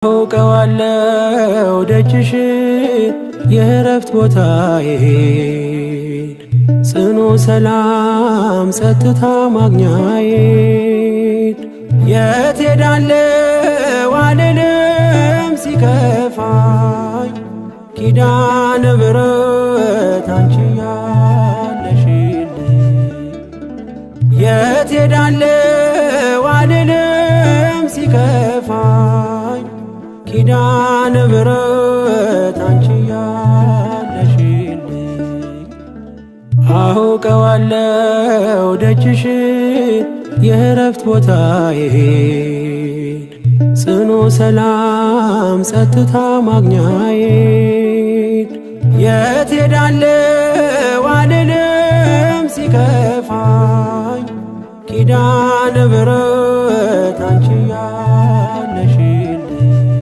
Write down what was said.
አውቀዋለሁ ደጅሽን የእረፍት ቦታዬን፣ ጽኑ ሰላም ጸጥታ ማግኛዬን። የት ሄዳለሁ አልልም ሲከፋኝ፣ ኪዳነ ምሕረት አንቺ ያለሽልኝ። የት ሄዳለሁ አልልም ሲከፋኝ፣ ኪዳነ ምሕረት አንቺ ያለሽልኝ። አውቀዋለሁ ደጅሽን የእረፍት ቦታዬን፣ ጽኑ ሰላም ጸጥታ ማግኛዬን። የት ሄዳለሁ አልልም ሲከፋኝ፣ ኪዳነ ምሕረት